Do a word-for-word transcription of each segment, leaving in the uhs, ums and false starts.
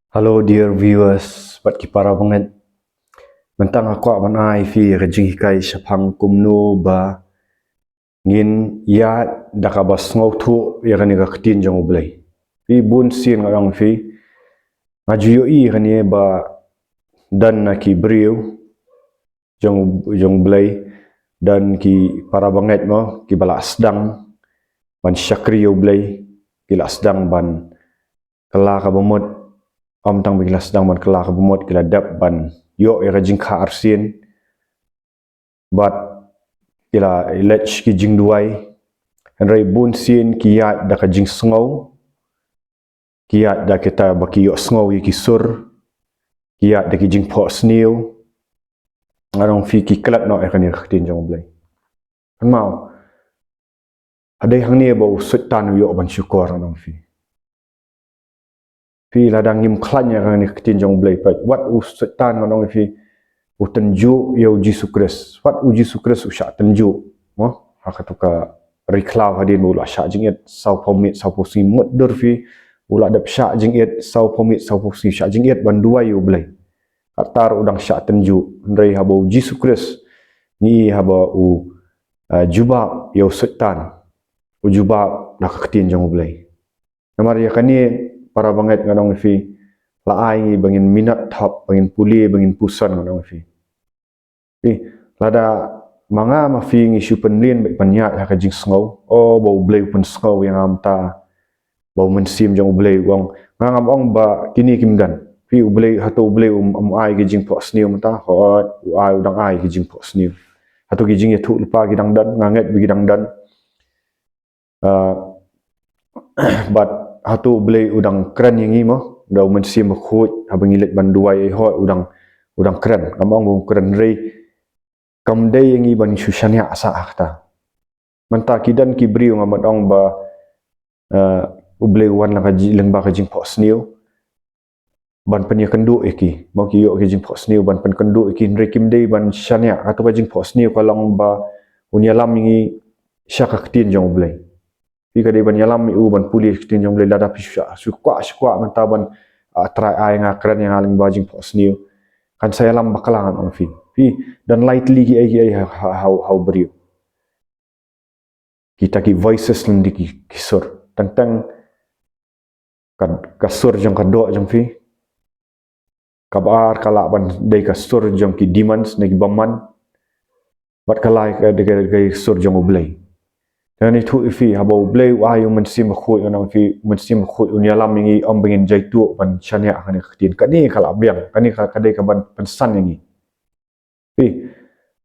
Hello dear viewers, bad ki para bangeit. Mynta nga kwah ban ai phi ka jinghikai shaphang kumno ba ngin ïaid da kaba sngewthuh ïa kane ka ktien jong U Blei. Phi, bun sien nga ong phi, nga ju ïohi kane ba don na ki briew jong, jong U Blei, don ki para bangeit mo, kiba la sdang ban shakri ïa U Blei, ki la sdang ban kylla kaba mut, ym tang ba ki la sdang ban kylla kaba mut, ki la dep ban ïoh ïa ka jingkha arsien, bad ki la leit ki jingduwai. Hynrei bun sien ki ïaid da ka jingsngew, ki ïaid da kita ba ki ïohsngew ïa ki sur, ki ïaid da ki jingphohsniew. Nga ong phi, ki klet noh ïa kane ka ktien jong U Blei. Kynmaw, ha dei hangne ba u Soitan u ïoh ban shukor, nga ong phi. Phi, lada ngim khlaiñ ïa kane ka ktien jong U Blei, phi, wat u Soitan, nga ong phi, u tynjuh ïa U Jisu Khrist. Wat U Jisu Khrist u shah tynjuh mo ha kato ka ri khlaw hadien ba u la shah jingit sawphew miet sawphew sngi, mutdur phi, u la dep shah jingit sawphew miet sawphew sngi, shah jingit ban duwai ïa U Blei. Katta ruh u dang shah tynjuh. Hynrei haba U Jisu Khrist, ngi, haba u, eh, jubab ïa u Soitan, u jubab da ka ktien jong U Blei. Namar ïa kane, para bangeit, nga ong ïa phi, la ai ngi ba ngin minot thok, ba ngin pule, ba ngin puson, nga ong ïa phi. Phi, lada ma nga ma phi ngi shu pynmlien beit ban ïaid ha ka jingsngew, oh, ba U Blei u pynsngew ïa nga mynta, ba U Mynsiem jong U Blei u ong, nga ngam ong ba kine kim don. Phi, U Blei, hato U Blei um, um ai ki jingphohsniew mynta? Hooid, u ai, u dang ai ki jingphohsniew. Hato ki jingïathuhlypa ki dang don? Nga ngeit ba ki dang don. Ah, bad hato U Blei u dang kren ïa ngi mo, da U Mynsiem Bakhuid, haba ngi leit ban duwai? Hooid, u dang, u dang kren. Ngam ong ba um kren, hynrei kam dei ïa ngi ban shu shaniah sah ha kata. Mynta ki don ki briew, ngam ong ba, eh, U Blei u wan la ka ji-, lyngba ka jingphohsniew ban pynïakynduh ïa ki. Mo, ki ïoh ki jingphohsniew ban pynkynduh ïa ki, hynrei kim dei ban shaniah. Kato ka jingphohsniew ka long ba un ïalam ïa ngi sha ka ktien jong U Blei. Phi, ka dei ban ïalam ïa u, ban pule ka ktien jong U Blei. Lada phi shu, shu kwah, shu kwah mynta ban, ah, Trai ai nga, kren ïa nga lyngba jingphohsniew, kan sa ïalam bakla, nga ong ïa phi. Phi, don lai tylli ki ei ki ei ha, ha, ha, ha u briew. Kita ki voices lane ki, ki sur. Teng teng ka, ka sur jong ka doh jong phi. Kaba ar ka lah ban dei ka sur jong ki demons ne ki bymman. Bad ka lai ka dei ka, ka sur jong U Blei. Te ngan ïathuh ïa phi, haba U Blei u ai U Mynsiem Bakhuid, nga ong ïa phi, U Mynsiem Bakhuid un ïalam ïa ngi, ym ba ngin jaituh ban shaniah kane ka ktien. Kane ka la biang, kane ka, ka dei kaban pynsan ïa ngi. Phi,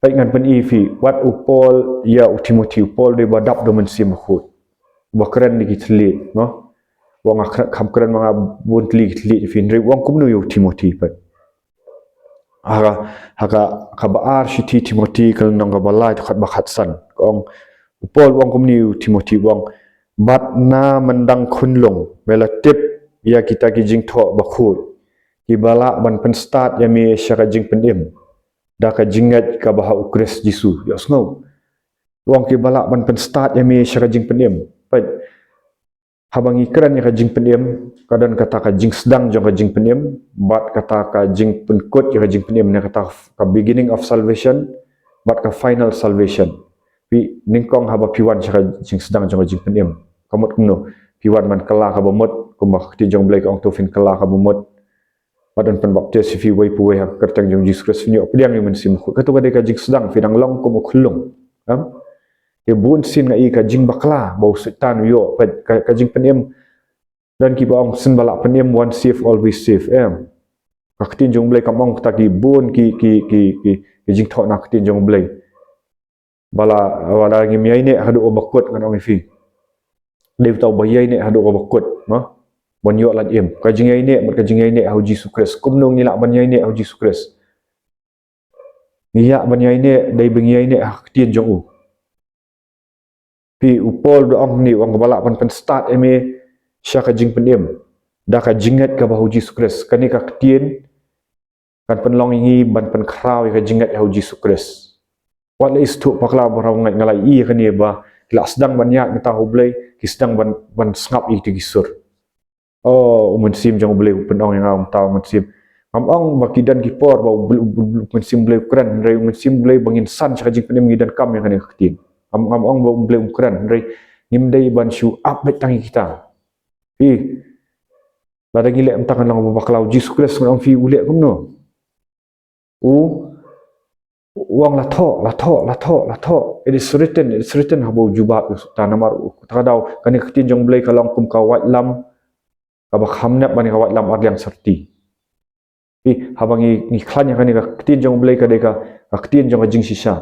peit, ngan pyni ïa phi wat u Paul ïa u Timothy. U Paul dei ba dap da U Mynsiem Bakhuid, ba kren da ki thylliej, mo. Ba nga kren, kham kren ma nga bun tylli ki thylliej, phi, hynrei u ong kumno ïa u Timothy, peit. Ha ka, ha ka, kaba ar Shithi Timothy, ka lynnong kaba lai, dkhot ba khatsan. Ka ong, u Paul u ong kumne ïa u Timothy, u ong, bad na myndang khunlung me la tip ïa kita ki jingthoh bakhuid, kiba lah ban pynstad ïa me sha ka jingpynim da ka jingngeit kaba ha U Khrist Jisu. Ïohsngew. U ong kiba lah ban pynstad ïa me sha ka jingpynim. Peit, haba ngi kren ïa ka jingpynim, ka don kata ka jingsdang jong ka jingpynim, bad kata ka jingpynkut ïa ka jingpynim, ne kata ka beginning of salvation, bad ka final salvation. Phi, nyngkong haba phi wan sha ka jingsdang jong ka jingpynim, ka mut kumno? Phi wan ban kylla kaba mut, kumba ka ktien jong U Blei ka ong, to phin kylla kaba mut. Bad yn pynbaptis ïa phi uwei pa uwei ha ka kyrteng jong U Jisu Khrist, phin ïoh pdiang ïa U Mynsiem Bakhuid. Kato ka dei ka jingsdang, phi dang long kum u khunlung. Em? Te bun sien nga i ka jingbakla ba u Soitan u ïoh, ka, ka, ka jingpynim. Don kiba ong, shen ba lah pynim, once saved, always saved. Em? Ka ktien jong U Blei kam ong kata, ki bun ki, ki, ki, ki, ki jingthoh na ka ktien jong U Blei. Ba la, ba la ngim ïaineh haduh kaba kut, ngan ong ïa phi. Dei uta uba ïaineh haduh kaba kut, mo? Ban ïoh lad im. Ka jingïaineh, mut ka jingïaineh ha U Jisu Khrist. Kumno ngi lah ban ïaineh ha U Jisu Khrist? Ngi lah ban ïaineh, dei ba ngi ïaineh ha ka ktien jong u. Phi, u Paul u ong ne, u ong ba lah ban pynstad ïa me sha ka jingpynim da ka jingngeit kaba ha U Jisu Khrist. Kane ka ktien kan pynlong ïa ngi ban pynkhraw ïa ka jingngeit ha U Jisu Khrist. Wat la i sngewthuh, bakla para bangeit, nga la i ïa kane ba ki la sdang ban ïaid mynta ha U Blei, ki sdang ban, ban sngap ïa kita ki sur. Oh, u Mynsiem jong U Blei u pynong ïa nga, um tau Mynsiem. Ngam ong ba ki don ki por ba u Bl-, u Bl-, u Mynsiem U Blei u kren, hynrei u Mynsiem U Blei ba ngin san sha ka jingpynim ngi donkam ïa kane ka ktien. Ngam, ngam ong ba U Blei um kren, hynrei ngim dei ban shu ap beit tang ïa kita. Phi, lada ngi leh mynta kan long ba bakla, U Jisu Khrist ngan ong phi u leh kumno? U, u ong la thoh, la thoh, la thoh, la thoh. It is written, it is written, haba u jubab ïa u Soitan. Namar u, kata ka daw, kane ka ktien jong U Blei ka long kum ka waitlam kaba kham nep ban ïa ka waitlam arliang syrti. Phi, haba ngi, ngi khlaiñ ïa kane ka ktien jong U Blei ka dei ka, ka ktien jong ka jingshisha.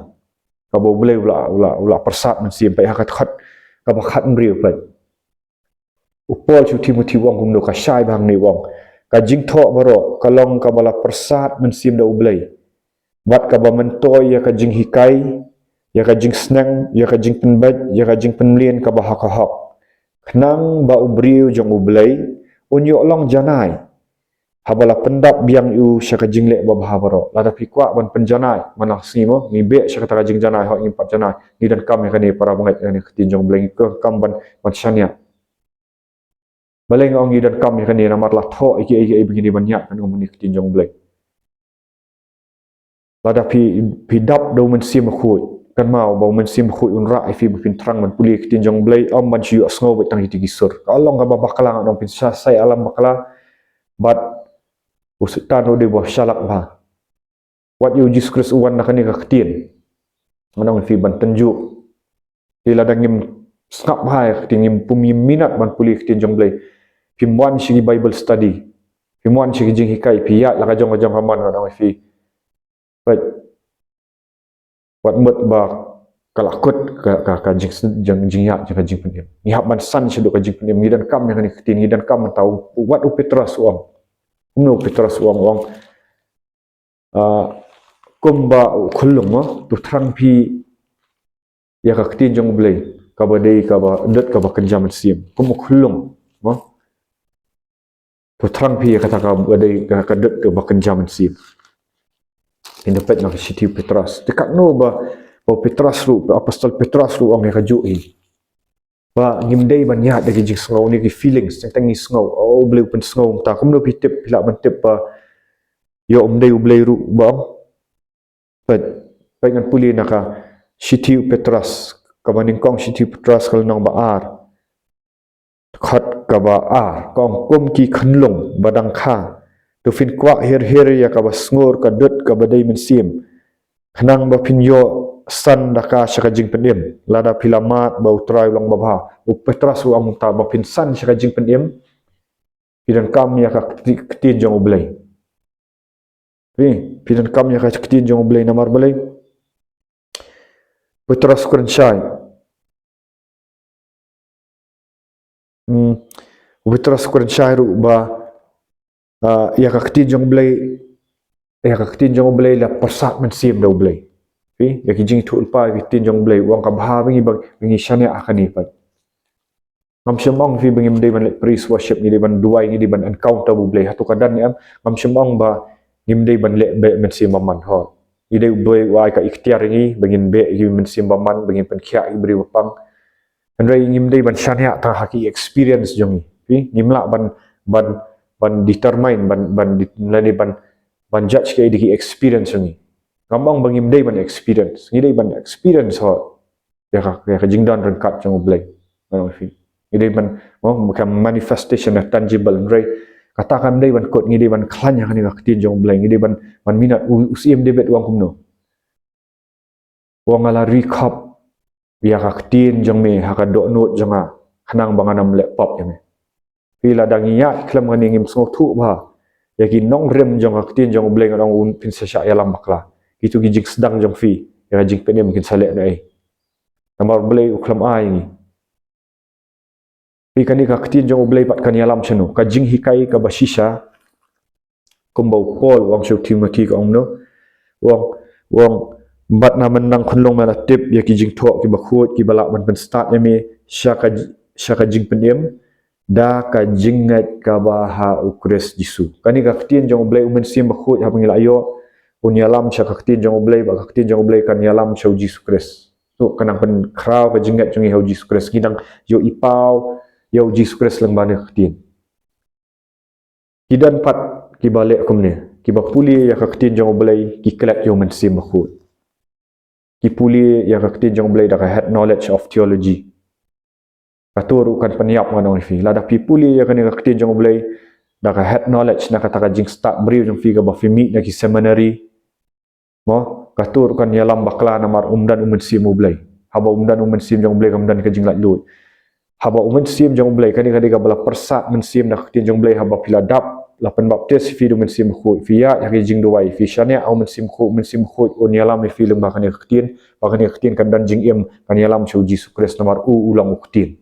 Kaba U Blei u la, u la, u la pyrsad mynsiem, peit ha ka dkhot kaba khathynriew peit. U Paul sha u Timothi u ong kumno, ka shai bha hangne, u ong, ka jingthoh baroh ka long kaba la pyrsad mynsiem da U Blei, bad kaba myntoi ïa ka jinghikai, ïa ka jingsneng, ïa ka jingpynbeit, ïa ka jingpynmlien kaba ha ka hok, khnang ba u briew jong U Blei un ïoh long janai, haba la pyndap biang ïa u sha ka jingleh babha baroh. Lada phi kwah ban pynjanai, man la ka sngi mo, ngi beh sha kata ka jingjanai, hooid ngim pat janai. Ngi donkam ïa kane, para bangeit, ïa kane ka ktien jong U Blei, ngi donkam ban, ban shaniah. Balei nga ong ngi donkam ïa kane? Namar la thoh ïa kiei kiei ba ngi dei ban ïaid, kan ong, ïa kane ka ktien jong U Blei. Lada phi, phi dap da u Mynsiem Bakhuid, kynmaw ba u Mynsiem Bakhuid un rah ïa phi ba phin thrang ban pule ïa ka ktien jong U Blei, ym ban shu ïohsngew beit tang ïa kita ki sur. Ka long kaba bakla, nga ong, phin sa shah ïalam bakla, bad u Soitan u dei ba shalak bha. Wat ïa u Jisu Khrist u wan na kane ka ktien, nga ong ïa phi, ban tynjuh. Te lada ngim sngap bha ïa ka ktien, ngim pum, ngim minot ban pule ïa ka ktien jong U Blei, phim wan sha ki Bible study, phim wan sha ki jinghikai, phi ïaid la ka jong ka jong ka mon, nga ong ïa phi, peit, wat mut ba ka la kut ka, ka, ka jing, jing, jingïaid jong ka jingpynim. Ngi hap ban san shaduh ka jingpynim. Ngi donkam ïa kane ka ktien, ngi donkam mynta. Wat u Petros u ong. Kumno u Petros u ong, u ong, ah, kumba u khyllung mo, to thrang phi ïa ka ktien jong U Blei, kaba dei kaba dud kaba kynja mynsiem. Kum u khyllung mo, to thrang phi ïa kata kaba dei ka, ka dud kaba kynja mynsiem. Ngin ïa peit na ka shithi u Petros. Te katno ba, ba u Petros ruh, ba apostol Petros ruh u ong ïa kajuh hi. Ba ngim dei ban ïaid da ki jingsngew ne ki feelings, teng teng ngi sngew, oh, U Blei u pynsngew mynta. Kumno phi tip, phi lah ban tip ba ïoh ym dei U Blei ruh ba ong. Peit, peit, ngan pule na ka shithi u Petros, kaba nyngkong shithi u Petros, ka lynnong ba ar, dkhot kaba ar, ka ong, kum ki khunlung ba dang kha, to phin kwah hir hir ïa kaba sngur, ka dud kaba dei mynsiem, khnang ba phin ïoh san da ka sha ka jingpynim, lada phi la mad ba U Trai u long babha. U Petros u ong mynta ba phin san sha ka jingpynim, phi donkam ïa ka kti-, ktien jong U Blei. Phi, phi donkam ïa ka ktien jong U Blei. Namar balei? Petros u kren shai. Hmm. Petros u kren shai ruh ba, ah, ïa ka ktien jong U Blei, ïa ka ktien jong U Blei la pyrsad mynsiem da U Blei. Phi, ïa ki Jingïathuhlypa, ïa ka ktien jong U Blei, u ong ka bha ba ngi, ba ngi shaniah ha kane pat. Ngam shym ong phi ba ngim dei ban leh praise worship, ngi dei ban duwai, ngi dei ban encounter U Blei. Hato ka don ne em? Ngam shym ong ba ngim dei ban leh beh mynsiem bymman, hooid. Ngi dei, U Blei u ai ka iktiar ïa ngi ba ngin beh ïa ki mynsiem bymman, ba ngin pynkhiah ïa ki briew ba pang. Hynrei ngim dei ban shaniah tang ha ki experience jong ngi. Phi, ngim lah ban, ban, ban determine, ban, ban di-, lane ban, ban judge kaei da ki experience jong ngi. Ngam ong ba ngim dei ban experience. Ngi dei ban experience, hooid. Ïa ka, ïa ka jingdon ryngkat jong U Blei. Ngan ong ïa phi, ngi dei ban, mo, ka manifestation, a tangible, hynrei kata kam dei ban kut, ngi dei ban khlaiñ ïa kane ka ktien jong U Blei, ngi dei ban, ban minot. U, u Syiem David u ong kumno? U ong, nga la ri khop ïa ka ktien jong me ha ka dohnud jong nga, khnang ba ngan ym leh pop ïa me. Phi, lada ngi ïaid khlem kane, ngim sngewthuh bha ïa ki nongrim jong ka ktien jong U Blei, ngan ong, phin sa shah ïalam bakla. Kito ki jingsdang jong phi ïa ka jingpynim kin sa leh na ei? Namar U Blei u khlem ai ngi. Phi, kane ka ktien jong U Blei pat kan ïalam shano? Ka jinghikai kaba shisha, kumba u Paul u ong sha u Timothi, ka ong kumno? U ong, u ong, bad na mynta khunlung me la tip ïa ki jingthoh kiba khuid kiba lah ban pynstad ïa me sha ka, sha ka jingpynim da ka jingngeit kaba ha U Khrist Jisu. Kane ka ktien jong U Blei, U Mynsiem Bakhuid, haba ngi la ïoh, un ïalam sha ka ktien jong U Blei, bad ka ktien jong U Blei kan ïalam sha U Jisu Khrist. To, kan nang pynkhraw ka jingngeit jong ngi ha U Jisu Khrist. Ngi nang ïohi paw ïa U Jisu Khrist lyngba kane ka ktien. Ki don pat kiba leh kumne, kiba pule ïa ka ktien jong U Blei, ki klet ïa U Mynsiem Bakhuid. Ki pule ïa ka ktien jong U Blei da ka head knowledge of theology. Kato ruh kan pynïap, ngan ong ïa phi. Lada phi pule ïa kane ka ktien jong U Blei da ka head knowledge, na kata ka jingstad briew jong phi kaba phi mih na ki seminary, mo, kato ruh kan ïalam bakla namar ym don U Mynsiem U Blei. Haba ym don U Mynsiem jong U Blei kam don ka jinglaitluid. Haba U Mynsiem jong U Blei, kane ka dei kaba la pyrsad mynsiem na ka ktien jong U Blei, haba phi la dap, la pynbaptis ïa phi da U Mynsiem Bakhuid, phi ïaid ha ka jingduwai, phi shaniah ha U Mynsiem Bakhuid, U Mynsiem Bakhuid un ïalam ïa phi lyngba kane ka ktien, ba kane ka ktien kan don jingim, kan ïalam sha U Jisu Khrist namar u, u long u ktien.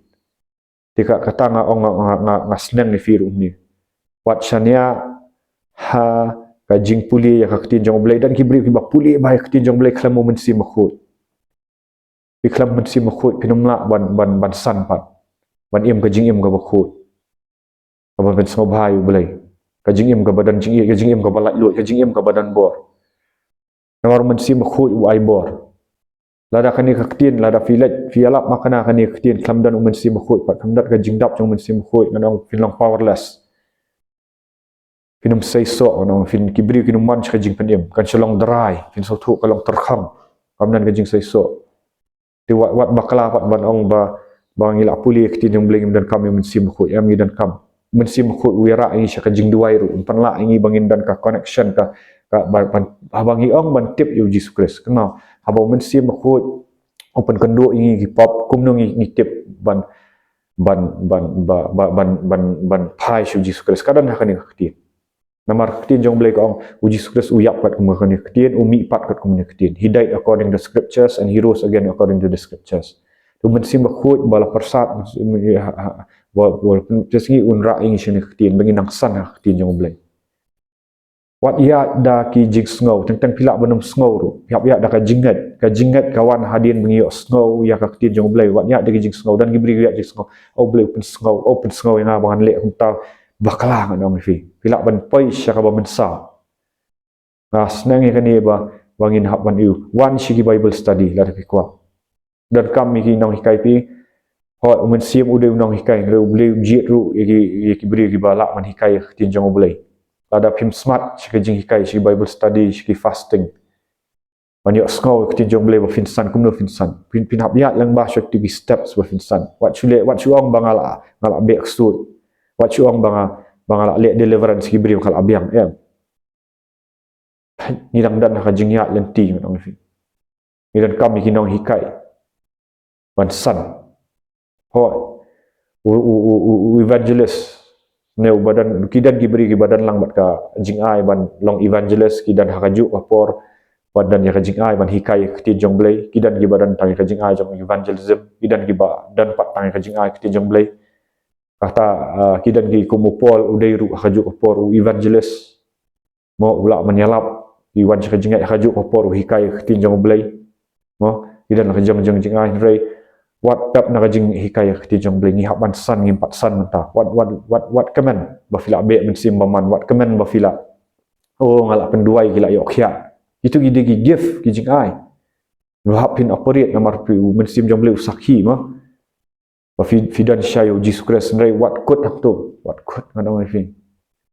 Te ka, kata nga ong, nga, nga, nga, nga sneng ïa phi ruh kumne. Wat shaniah ha ka jingpule ïa ka ktien jong U Blei. Don ki briew kiba pule bha ïa ka ktien jong U Blei khlem U Mynsiem Bakhuid. Phi khlem U Mynsiem Bakhuid phin ym lah ban, ban, ban san pat, ban im ka jingim kaba khuid, kaba pynsngewbha ïa U Blei. Ka jingim kaba don jingïeit, ka jingim kaba laitluid, ka jingim kaba don bor. Namar U Mynsiem Bakhuid u ai bor. Lada kane ka ktien, lada phi leit, phi ïalap makna kane ka ktien khlem don U Mynsiem Bakhuid pat, khlem don ka jingdap jong U Mynsiem Bakhuid, ngan ong phin long powerless. Phin ym seisoh, ngan ong, phin, ki briew kin ym wan sha ka jingpynim, kan shu long dry, phin sngewthuh ka long tyrkhong, kam don ka jingseisoh. Te wat, wat bakla pat ban ong ba, ba ngi la pule ïa ka ktien jong U Blei ngim donkam ïa U Mynsiem Bakhuid, em, ngi donkam. U Mynsiem Bakhuid u ïarah ïa ngi sha ka jingduwai ruh, un pynlah ïa ngi ba ngin don ka connection, ka, ka, ba, ban, haba ngi ong ban tip ïa U Jisu Khrist. Kynmaw, haba U Mynsiem Bakhuid u pynkynduh ïa ngi ki pop, kumno ngi, ngi tip ban, ban, ban, ba, ba, ban, ban, ban phai sha U Jisu Khrist? Ka don ha kane ka ktien. Namar ka ktien jong U Blei ka ong, U Jisu Khrist u ïap katkum kane ka ktien, u mihpat katkum kane ka ktien. He died according to the scriptures and he rose again according to the scriptures. Te U Mynsiem Bakhuid ba la pyrsad, ha, ha, ba, ba la pynsngew, un rah ïa ngi sha kane ka ktien, ba ngin nang san ha ka ktien jong U Blei. Wat ïaid da ki jingsngew, teng teng phi lah ban ym sngew ruh. Phi hap ïaid da ka jingngeit, ka jingngeit ka wan hadien ba ngi ïohsngew ïa ka ktien jong U Blei. Wat ïaid da ki jingsngew, don ki briew ïaid jingsngew. O Blei u pynsngew, o pynsngew ïa nga ba ngan leh kumta, bakla, ngan ong ïa phi. Phi lah ban poi sha kaba mynsaw. Nga sneng ïa kane ba, ba ngin hap ban ïoh. Wan sha ki Bible study lada phi kwah. Donkam ïa ki nonghikai phi. Hooid, U Mynsiem u dei u nonghikai, hynrei U Blei u jied ruh ïa ki, ïa ki briew kiba lah ban hikai ïa ka ktien jong U Blei. Lada phim smat sha ka jinghikai, sha ki Bible study, sha ki fasting, ban ïohsngew ïa ka ktien jong U Blei, ba phin san, kumno phin san? Phin, phin hap ïaid lyngba sha ki steps ba phin san. Wat shu leh, wat shu ong ba nga la, nga la beh ksuid. Wat shu ong ba nga, ba nga la leh deliverance ki briew, nga la biang, em. Ngi dang don ha ka jingïaid lynti, ngan ong ïa phi. Ngi donkam ïa ki nonghikai ban san. Hooid, u, u, u, u, u evangelist, ne uba don, ki don ki briew kiba don lang bad ka jingai ban long evangelist, ki don ha kajuh ka por ban don ïa ka jingai ban hikai ïa ka ktien jong U Blei, ki don kiba don tang ïa ka jingai jong evangelism, ki don kiba don pat tang ïa ka jingai ïa ka ktien jong U Blei. Kata, ah, ki don ki kum u Paul, u dei ruh ha kajuh ka por u evangelist. Mo, u lah ban ïalap, u wan sha ka jingngeit ha kajuh ka por, u hikai ïa ka ktien jong U Blei. Mo, ki don la ka jong jong jingai, hynrei wat tap na ka jinghikai ïa ka ktien jong U Blei, ngi hap ban san, ngim pat san mynta. Wat, wat, wat, wat kmen ba phi la beh mynsiem bymman, wat kmen ba phi la, oh, nga la pynduwai, ki la ïoh khiah. Itu ki dei ki gift, ki jingai. Ba hap phin operate namar phi, U Mynsiem jong U Blei u sakhi, mo. Ba phi, phi don sha ïa U Jisu Khrist, hynrei wat kut hangto, wat kut, ngan ong ïa phi.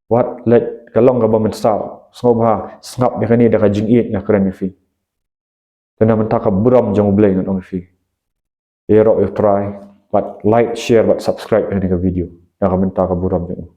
Wat leit, ka long kaba mynsaw. Sngewbha sngap ïa kane da ka jingïeit, nga kren ïa phi. Te na ka bynta ka burom jong U Blei, ngan ong ïa phi, ïaroh ïa U Trai, bad like, share bad subscribe ïa kane ka video. Na ka bynta ka burom jong U.